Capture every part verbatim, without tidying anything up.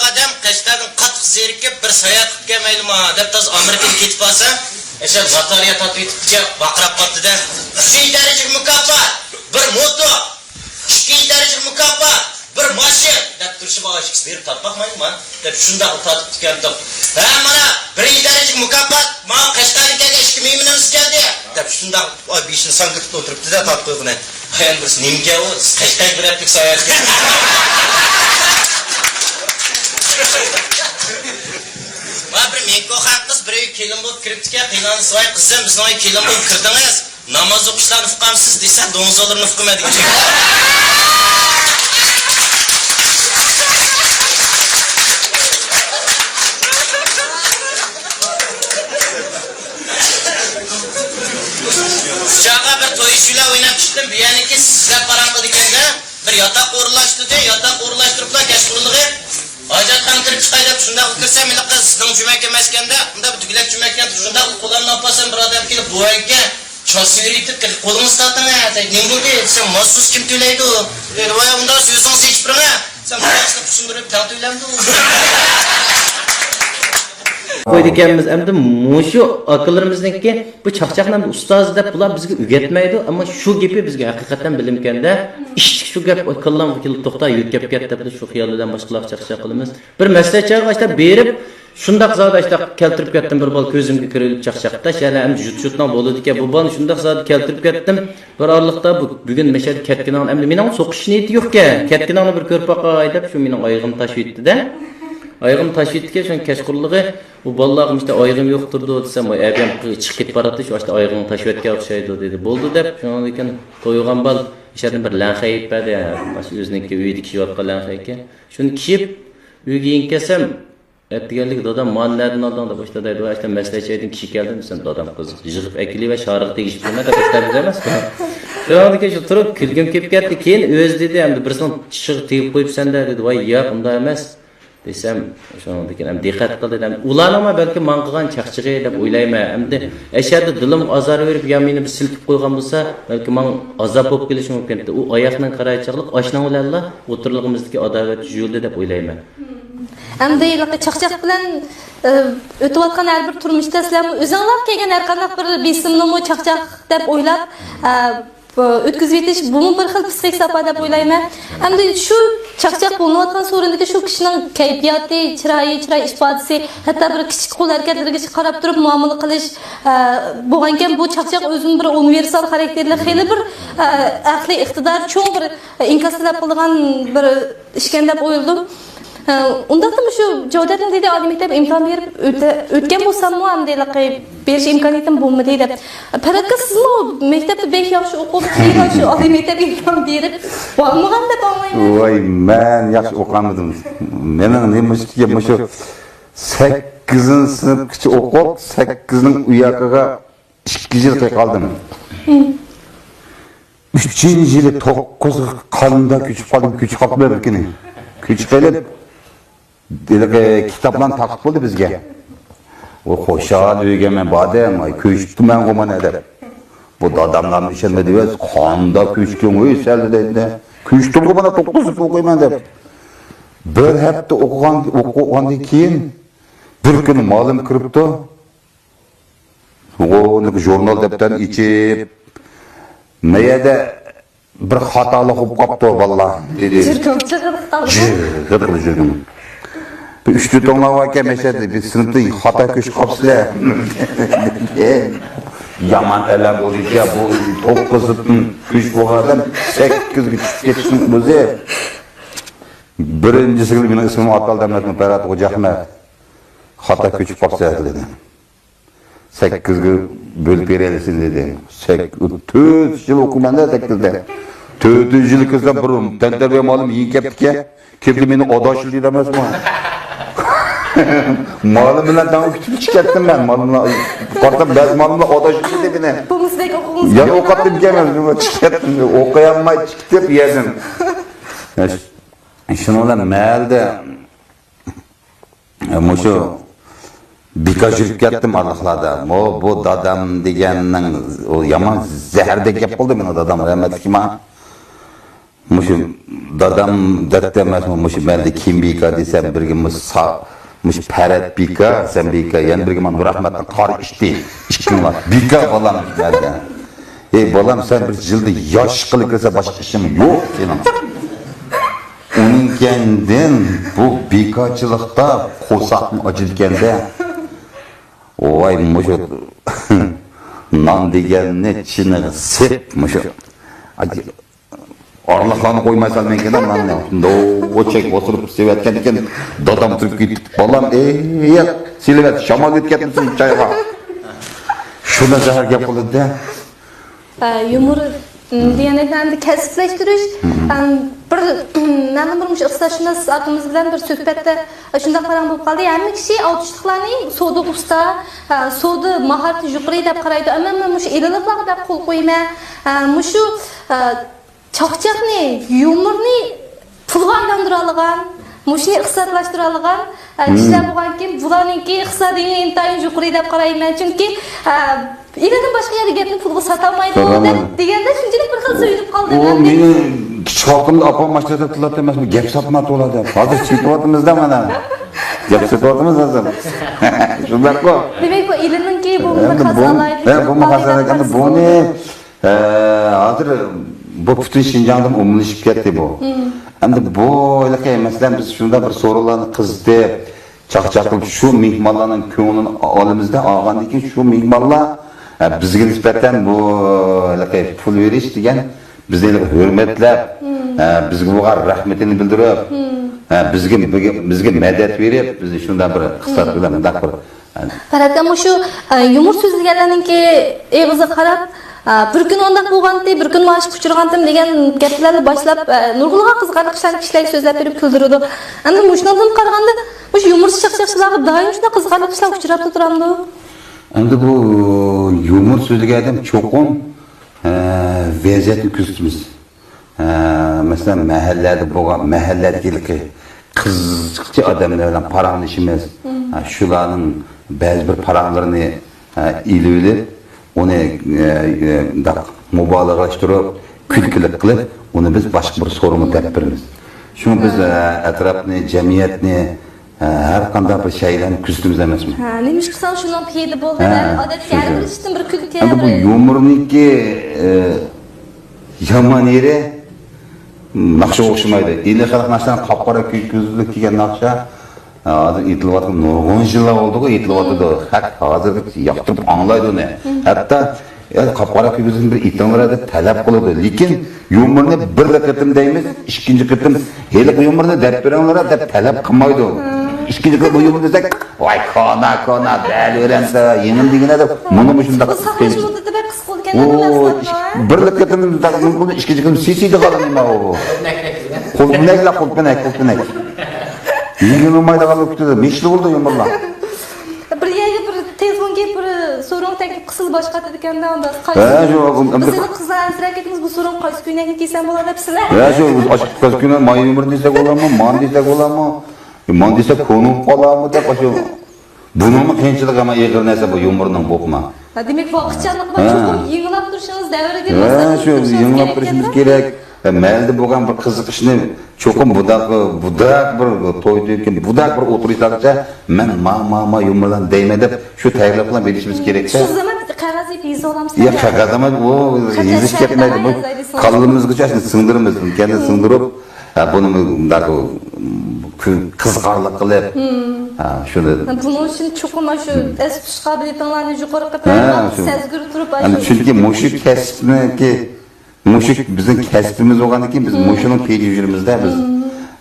ئادەم قەشقەردىن قاتتىق زېرىكىپ، بىر ساياھەت قىلىپ كەلمەيلىما دەپ، تازا ئامېرىكىغا كېتىپ قالسا، ئەشە لاتارىيە تارتىۋېتىپتىكەن، ۋارقىراپ قاپتىدە. ئۈچىنچى دەرىجىلىك مۇكاپات، بىر موتور. ئىككىنچى دەرىجىلىك مۇكاپات، بىر ماشىنا دەپ تۇرۇشى بار، ئىككىسى بېرىپ تارتماقمايلىما دەپ شۇنداق تارتىپتىكەن. ھە، مانا بىرىنچى دەرىجىلىك مۇكاپات، ماڭا قەشقەردىن كەلگەن ئىككى مېھمىنىمىز كەلدى دەپ شۇنداق بېشىنى ساڭگىتىپ ئولتۇرۇپتىدا تارتقۇزغىنى. ئايان بىرسى نېمىكەن ئۇ؟ قەشقەرگە بىر ھەپتىلىك ساياھەتكە. ۋاي بىر مېڭكوخان قىز بىر ئۆيگە كېلىن بولۇپ كىرىپتىكەن، قىينالمىسا، ۋاي قىزىم، بىزنىڭ ئۆيگە كېلىن بولۇپ كىردىڭىز، ناماز ئوقۇشلارنى ئۇقامسىز دېسە، دوڭزالىرىنى ئۇقىمەن دېگۈچى. ئۇچاغا بىر توي ئىشى بىلەن ئويناپ چىقتىم، بۇ يەرنىڭكى سىزلەپ پاراڭ قىلىدىكەن-دە. بىر ياتاق ئورۇنلاشتۇردى، ياتاق ئورۇنلاشتۇرۇپلا كەچقۇرۇنلۇقى ھاجەتخانىغا كىرىپ چىقاي دەپ شۇنداق كىرسەم، ھېلىقى سىزنىڭ جۈمەكىمەسكەندە، ئۇنداق بىر تۈگلەك جۈمەككەن، شۇنداق قوللارنى ئاپارسام، بىر ئادەم كېلىپ، بوۋايكەن، چاس يۈرۈۋېتىپ، قولىڭىزنى تارتىڭ ھە دەيدۇ. نېمە بولدى دېسەم، ماخسۇس كىم تۆلەيدۇ دېدى. ۋاي ئۇنداق ئۆزىڭىز ئېچىپ بېرىڭ ھە دېسەم، بۇ چاقچىقنى چۈشۈندۈرۈپ تەڭ تۆلەمدۇ. قويىدىكەنمىز. ئەمدى مۇشۇ ئاكىلىرىمىزنىڭكى بۇ چاقچاقنى ئەمدى ئۇستاز دەپ بۇلار بىزگە ئۆگەتمەيدۇ، ئەمما شۇ گېپى بىزگە ھەقىقەتەن بىلىمكەندە، ئىشتىك شۇ گەپ كاللامغا كېلىپ توختا، يۆتكەپ كەت دەپلا شۇ خىيال بىلەن باشقىلارغا چاقچاق قىلىمىز. بىر مەسلىھەت چاغىغا ئاشتا بېرىپ، شۇنداق زادى ئاشتا كەلتۈرۈپ كەتتىم، بىر بالا كۆزۈمگە كىرىۋېلىپ چاقچاقتا، شەنە ئەمدى جۇت-جۇتنىڭ بولىدىكەن، بۇ بالىنى شۇنداق زادى كەلتۈرۈپ كەتتىم. بىر ئارىلىقتا بۈ-، بۈگۈن مەشەدە كەتكىنىڭ، ئەمدى مېنىڭ سوقۇش نىيىتى يوقكەن، كەتكىنىڭنى بىر كۆرۈپ باقاي دەپ، شۇ مېنىڭ ئايىغىمنى تاشلىۋېتتى-دە. ئايىغىمنى تاشلىۋېتىدىكەن، شۇنىڭ كەچقۇرۇنلۇقى، بۇ بالىلارغا مۇشۇنداق ئايىغىم يوق تۇرىدۇ دېسەم، ۋاي ئەبىيام چىقىپ كېتىپ باراتتى، شۇ ئاشتا ئايىغىڭنى تاشلىۋەتكەن ئوخشايدۇ دېدى. بولدى دەپ، شۇنىڭدىن كېيىن تويغان بال ئىچەردىن بىر لەڭخەي ئېلىپ بەردى، مۇشۇ ئۆزىنىڭكى ئۆيىدە كىيىۋاتقان لەڭخەيكەن. شۇنى كىيىپ، ئۆيگە يېنىپ كەلسەم، ئەتىگەنلىكى دادام مانى نەدىن ئالدىڭ دەپ ئاشتا دەيدۇ، ئاشتا مەسلىھەتچى ئىدىڭ كىشى كەلدى دېسەم، دادام قىز يىغىپ ئەكېلىۋە شارىغا تېگىشىپ يۈرمە دەپ ئاشتا دېدى ئەمەسمۇ. شۇنىڭدىن كېيىن شۇ تۇرۇپ كۈلگۈم كېلىپ كەتتى. كېيىن ئۆزى دېدى، ئەمدى بىرسىنىڭ چىشىغا تېگىپ قويۇپسەن-دە دېدى. ۋاي ياق، ئۇنداق ئەمەس دېسەم، شۇنىڭدىن كېيىن ئەمدى دىققەت قىلدى. ئەمدى ئۇلارنىڭمۇ بەلكىم ماڭا قىلغان چاقچىقى دەپ ئويلايمەن. ئەمدى ئەشەدە دىلىمغا ئازار بېرىپ يا مېنى بىر سىلكىپ قويغان بولسا، بەلكىم ماڭا ئازاب بولۇپ قېلىشى مۇمكىن. ئۇ ئاياغنىڭ قارايچاقلىق ئاشۇنىڭ بىلەنلا ئوتتۇرىلىقىمىزدىكى ئاداۋەت يۇيۇلدى دەپ ئويلايمەن. ئەمدى ھېلىقى چاقچاق بىلەن، ئى، ئۆتۈۋاتقان ھەر بىر تۇرمۇشتا سىلەرمۇ ئۆزۈڭلارغا كەلگەن ھەر قانداق بىر بېسىمنىمۇ چاقچاق دەپ ئويلاپ، ئە، ئۆتكۈزۈۋېتىش، بۇمۇ بىر خىل پىسخىك ساپا دەپ ئويلايمەن. ئەمدى شۇ چاقچاق بولۇنۇۋاتقان سورۇندىكى شۇ كىشىنىڭ كەيپىياتى، چىرايى، چىراي ئىپادىسى، ھەتتا بىر كىچىك قول ھەرىكەتلىرىگىچە قاراپ تۇرۇپ مۇئامىلە قىلىش، ئە، بولغانىكەن، بۇ چاقچاق ئۆزىنىڭ بىر ئۇنىۋېرسال خاراكتېرلىك، خېلى بىر، ئە، ئەقلىي ئىقتىدارى چوڭ بىر ئىنكاس تەلەپ قىلىدىغان بىر ئىشكەن دەپ ئويلىدىم. ھە، ئۇنداقتا مۇشۇ جودەتنى دېدى، ئالىي مەكتەپ ئىمتىھان بېرىپ ئۆتە-، ئۆتكەن بولساممۇ، ئەمدى ھېلىقى بېرىش ئىمكانىيىتىم بولمىدى دەپ. پەرھات ئاكا، سىزمۇ مەكتەپتە بەك ياخشى ئوقۇپ، خېلى شۇ ئالىي مەكتەپ ئىمتىھان بېرىپ بولمىغان دەپ ئاڭلايمەن. ۋاي، مەن ياخشى ئوقۇمىدىم. مېنىڭ نېمە ئىشكى مۇشۇ سەككىزىنچى سىنىپقىچە ئوقۇپ، سەككىزنىڭ ئۇ ياقىغا ئىككى يىل قالدىم. ئۈچىنچى يىلى توققۇزغا قانداق كۆچۈپ قالدىم، كۆچۈپ قاپتىمەن بىر كۈنى. كۆچۈپ قېلىپ، ھېلىقى كىتابلارنى تارقىتىپ بولدى بىزگە. ئۇ خۇشال ئۆيگە مەن باردىم، ئاي، كۆچۈپتىمەنغۇ مانا دەپ. بۇ داداملارمۇ ئىشەنمەيدۇ، قانداق كۆچتۈڭ، ۋەي، سەل دەيدۇ. كۆچتۈمغۇ مانا، توققۇز سىنىپ ئوقۇيمەن دەپ. بىر ھەپتە ئوقۇغان، ئوقۇغاندىن كېيىن بىر كۈنى مالىم كىرىپتۇ. ئۇنىڭ ژۇرنال دەپتەرنى ئېچىپ، «ما يەردە بىر خاتالىق بولۇپ قاپتۇ، بالىلار» دېدى. جىركىلىپ جىركىلىپ قالدى. جىركىلىپ جىركىلىپ. «بىر ئۈچ تۆت ئوغلان باركەن، مەشەدە بىر سىنىپتا خاتا كۆچۈپ قاپسىلەر.» يامان ئەلەم بولدىكەن، بۇ توققۇز سىنىپتىن كۆچۈپ بولغان ئادەم سەككىزگە چۈشۈپ كېتىشنىڭ ئۆزى. بىرىنچىسىگە مېنىڭ ئىسمىم ئاتالدى ئەمەسمۇ، پەرھات خوجا ئەخمەت. «خاتا كۆچۈپ قاپسىلەر» دېدى. سەككىزگە بۆلۈپ بېرەلىسىن دېدى. سەك-، تۆت يىل ئوقۇيمەن-دە سەككىزدە. تۆتىنچى يىلى كىرسەم، بىر تەنتەربىيە مۇئەللىم يېڭى كەپتىكەن. كىردى، مېنى ئاداش دېدى ئەمەسمۇ. مۇئەللىم بىلەن تەڭ كۈتۈپ چىقىپ كەتتىم مەن. مۇئەللىملار قارىسام، بەزى مۇئەللىملار ئاداش دېدى مېنى. بۇمۇسىدەك ئوقۇغۇڭىز يەنە ئوقۇتتىم ئىكەن مەن، چىقىپ كەتتىم. ئوقۇيالماي چىقىپ كېتىپ يەردىن. شۇنىڭ بىلەن مەھەلدە مۇشۇ بىكار يۈرۈپ كەتتىم ئارىلىقلاردا. مو-، بۇ دادام دېگەننىڭ ئۇ يامان زەھەردەك گەپ قىلدى مېنىڭ دادام رەھمەتلىكىما. مۇشۇ دادام دەپتۇ ئەمەسمۇ، مۇشۇ مەندە كىم بىكا دېسەم، بىرگە مۇشۇ سا-، مۇشۇ پەرەت بىكا، سەن بىكا، يەنە بىرگە مانا نۇرئەخمەتنىڭ قارى ئىتى. ئىككىڭلار بىكا بالام دەركەن. ئەي بالام، سەن بىر يىلدا ياش قىلىپ كىرسە باشقا ئىشىڭ يوق سېنىڭ. ئۇنىڭ كەينىدىن بۇ بىكارچىلىقتا قورساقنى ئاچىدىكەندە، ۋاي مۇشۇ نان دېگەننى چىنىغا سېپ مۇشۇ. ئارىلىقلارنى قويماي سالمايكەن ناننى. دوۋا چەك ئولتۇرۇپ سېۋەتكەن ئىكەن، دادام تۇرۇپ كېتىپ، بالام، ئېي، سېلىۋەت، شامال ئۆتۈپ كەتمىسۇن چايغا. شۇنداق زەھەر گەپ قىلىدۇ-دە. ئە، يۇمۇر، م، دېگەندەك ئەمدى كەسىپلەشتۈرۈش، ئەم، بىر، مەلۇم بىر مۇشۇ ئىقتىسادشۇناس ئاكىمىز بىلەن بىر سۆھبەتتە شۇنداق پاراڭ بولۇپ قالدى. ھەممە كىشى ئالتۇشلۇقلارنى سودا ئۇستا، ئە، سودا ماھارىتى يۇقىرى دەپ قارايدۇ. ئەمما مەن مۇشۇ ئېلانلارغا بەك قول قويىمەن. ئە، مۇشۇ، ئە، چاقچاقنى، يۇمۇرنى پۇلغا ئايلاندۇرالىغان، مۇشۇنى ئىقتىسادلاشتۇرالىغان، ئە، كىشىلەر بولغانكىن، بۇلارنىڭكى ئىقتىسادىي ئىنتايىن يۇقىرى دەپ قارايمەن. چۈنكى، ئە، ئېلىدىن باشقا يەردە گەپنى پۇلغا ساتالمايدۇ دەپ دېگەندە شۇنچىلىك بىر خىل سۆيۈنۈپ قالدىم ئۇ ئەمدى. مېنى كىچىك ۋاقتىمدا ئاپام ماشىنا سېتىپ تۇراتتى ئەمەسمۇ، گەپ ساتما تولا دەپ. ھازىر سېتىۋاتىمىز-دە مانا. گەپ سېتىۋاتىمىز ھازىر. شۇنداققۇ. دېمەك، بۇ ئېلىنىڭكى بۇ ئەمدى بۇ، ھە، بۇمۇ خاسالىكى. ئەمدى بۇنى، ھە، ھازىر بۇ پۈتۈن شىنجاڭدىمۇ ئومۇملىشىپ كەتتى بۇ. ئەمدى بۇ ھېلىقى، مەسىلەن، بىز شۇنداق بىر سورۇنلارنى قىزىتىپ، چاقچاق قىلىپ، شۇ مېھمانلارنىڭ كۆڭلىنى ئالىمىز-دە، ئالغاندىن كېيىن شۇ مېھمانلار، ئە، بىزگە نىسبەتەن بۇ ھېلىقى پۇل بېرىش دېگەن بىزنى ھېلىقى ھۆرمەتلەپ، ئە، بىزگە بولغان رەھمىتىنى بىلدۈرۈپ، ئە، بىزگە، بىزگە، بىزگە مەدەت بېرىپ، بىزنى شۇنداق بىر ئىقتىساد بىلەن مۇنداق بىر، ئە، پەرھات ئاكا، مۇشۇ، ئە، يۇمۇر سۆزلىگەنلەرنىڭكى ئېغىزىغا قاراپ، ئە، بىر كۈنى ئۇنداق بولغانتى، بىر كۈنى مانا شۇ ئۇچرىغانتىم دېگەن گەپلەرنى باشلاپ، ئە، نۇرغۇنلىغان قىزىقارلىق ئىشلارنى كىشىلەرگە سۆزلەپ بېرىپ كۈلدۈرىدۇ. ئەمدى مۇشۇنىڭدىن قارىغاندا، مۇشۇ يۇمۇرچى چاقچاقچىلارغا دائىم شۇنداق قىزىقارلىق ئىشلار ئۇچراپلا تۇرامدۇ؟ ئەمدى بۇ يۇمۇر سۆزلىگەن ئادەم چوقۇم، ئە، ۋەزىيەتنى كۆزىتىمىز. ئە، مەسىلەن، مەھەللەدە بولغان، مەھەللەدىكى قىزىقچى ئادەملەر بىلەن پاراڭلىشىمىز. ئە، شۇلارنىڭ بەزى بىر پاراڭلىرىنى، ئە، ئېلىۋېلىپ، ئۇنى، ئە، ئە، مۇنداق مۇبالىغىلەشتۈرۈپ، كۈلكىلىك قىلىپ، ئۇنى بىز باشقا بىر سورۇنغا دەپ بېرىمىز. شۇڭا بىز، ئە، ئەتراپنى، جەمئىيەتنى، ھە، ھەر قانداق بىر شەيئىلەرنى كۆزىتىمىز ئەمەسمۇ؟ ھە، نېمىشقا دېسەڭ شۇنىڭ پېيىدە بولىدۇ. ھە، ئادەتتىكى ھەر بىر ئىشتىن بىر كۈلكە. ئەمدى بۇ يۇمۇرنىڭكى، ئە، يامان يېرى ناخشىغا ئوخشىمايدۇ. ئىلى خەلق ناخشىلارنىڭ قاپقارا كۆك كۆزلۈك كىيگەن ناخشا، ئە، ھازىر ئېيتىلىۋاتقان نۇرغۇن يىللار بولدىغۇ ئېيتىلىۋاتىدۇ. خەق ھازىر ياقتۇرۇپ ئاڭلايدۇ ئۇنى. ھەتتا يا، قاپقارا كۆزلۈكنى بىر ئېيتىڭلار دەپ تەلەپ قىلىدۇ. لېكىن يۇمۇرنى بىر قېتىم دەيمىز، ئىككىنچى قېتىم ھېلىقى يۇمۇرنى دەپ بېرىڭلار دەپ تەلەپ قىلمايدۇ. ئىككىنچى قېتىم بۇ يۇمۇرنى دېسەك، ۋاي كونا، كونا، بەلىۋېرەمسە، يېڭىنى دېگىنە دەپ، مۇنۇ مۇشۇنداق. بۇ ساقلاش مۇددىتى بەك قىسقا بولىدىكەن، ئۇ، بىر قېتىم، ئىككىنچى قېتىم سېسىيدىغان نېمە ئۇ؟ قۇلپىنەكلا، قۇلپىنەك، قۇلپىنەك. يېڭىلمايدىغان بولۇپ كېتىدۇ. مىشلى بولدى يۇمۇرلار. بىر يەرگە بىر تېلېفون كېلىپ، بىر سورۇن تەكلىپ قىلسىلا باشقا ئاتىدىكەن-دە، ئۇنداق قايسى؟ ھە، شۇ، بىز ئەمدى قىزلار ئەنسىرەپ كېتىمىز، بۇ سورۇن قايسى كۆينەكنى كىيسەم بولار دەپ سىلەر. ھە، شۇ، ئاشۇ قىز كۆينەك ماي يۇمۇر دېسەك بولامۇ، مان دېسەك بولامۇ، مان دېسەك كونا بولۇپ قالامۇ دەپ، ئاشۇ، بۇنىڭمۇ قىيىنچىلىقى ھەم ئېغىر نەرسە بۇ يۇمۇرنىڭ بولۇپمۇ. ھە، دېمەك، ۋاقىتچانلىق بىلەن چوقۇم يېڭىلاپ تۇرۇشىڭىز دەۋرىگە، ھە، ماسلىشىپ شۇ، تۇرۇشىڭىز يېڭىلاپ تۇرۇشىمىز كېرەك. ھە، مەھەللىدە بولغان بىر قىزىق ئىشنى چوقۇم بۇنداق، بۇنداق بىر توي دېگەن، بۇنداق بىر ئوتتۇرا يېتىشكىچە مەن ما، ما، ما يۇمۇرلارنى دەيمەن دەپ شۇ تەييارلىق بىلەن بېرىشىمىز كېرەكتە. شۇ زامان قەغەز يېزىۋالامسىلەر؟ يا، قەغەز ئەمەس، ئۇ يېزىش كەتمەيدۇ. بۇ كاللىمىزغىچە شۇنى سىڭدۈرىمىز، كەينىدىن سىڭدۈرۈپ، ھە، بۇنى مۇنداق قىزىقارلىق قىلىپ، ھە، شۇنى. بۇنىڭ ئۈچۈن چوقۇم شۇ ئەس تۇتۇش قابىلىيىتىڭلارنى يۇقىرى قىلىپ، ھە، شۇ سەزگۈر تۇرۇپ، ئەمدى شۇ، چۈنكى مۇشۇ كەسىپنىڭكى مۇشۇ بىزنىڭ كەسپىمىز بولغاندىن كېيىن بىز مۇشۇنىڭ پېيىدە يۈرىمىز-دە بىز.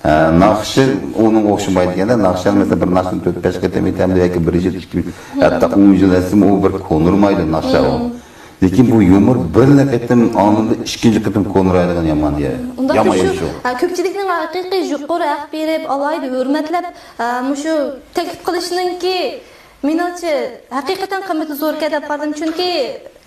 ئە، ناخشا ئۇنىڭغا ئوخشىمايدىكەن-دە، ناخشا مەسىلەن بىر ناخشىنى تۆت-بەش قېتىم ئېيتامدۇ ياكى بىر يىل، ئىككى يىل، ھەتتا ئون يىل ئېيتسىمۇ ئۇ بىر كونىرمايدۇ ناخشا ئۇ. لېكىن بۇ يۇمۇر بىرلا قېتىم ئاڭلىدى، ئىككىنچى قېتىم كونىرايدىغان يامان يېرى. يامان يېرى شۇ. ئە، كۆپچىلىكنىڭ ھەقىقىي يۇقىرى ھەق بېرىپ، ئالاھىدە ھۆرمەتلەپ، ئە، مۇشۇ تەكلىپ قىلىشىنىڭكى مېنىڭچە، ھەقىقەتەن قىممىتى زوركەن دەپ قارىدىم، چۈنكى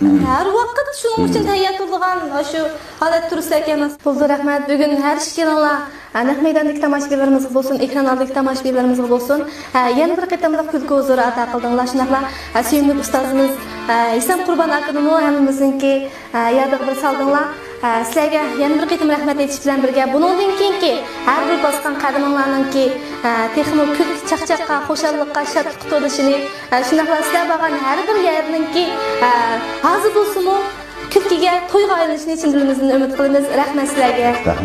ھەر ۋاقىت شۇنىڭ ئۈچۈن تەييار تۇرىدىغان شۇ ھالەت تۇرسا ئەمەس. بولدى، رەھمەت. بۈگۈن ھەر ئىككىلىڭلار، ھە، نەق مەيداندىكى تاماشىبىنلىرىمىزغا بولسۇن، ئېكران ئالدىدىكى تاماشىبىنلىرىمىزغا بولسۇن، ھە، يەنە بىر قېتىملىق كۈلكە ھۇزۇرى ئاتا قىلدىڭلار. شۇنداقلا، ھە، سۆيۈملۈك ئۇستازىمىز، ھە، ھېسام قۇربان ئاكىنىمۇ ھەممىمىزنىڭكى، ھە، يادىغا بىر سالدىڭلار. ئە، سىلەرگە يەنە بىر قېتىم رەھمەت ئېيتىش بىلەن بىرگە، بۇنىڭدىن كېيىنكى ھەر بىر باسقان قەدىمىڭلارنىڭكى، ئە، تېخىمۇ كۈلكە، چاقچاققا، خۇشاللىققا، شادلىققا تولۇشىنى، ئە، شۇنداقلا سىلەر بارغان ھەر بىر يەرنىڭكى، ئە، ھازا بولسىمۇ كۈلكىگە، تويغا ئايلىنىشىنى چىن دىلىمىزدىن ئۈمىد قىلىمىز. رەھمەت سىلەرگە.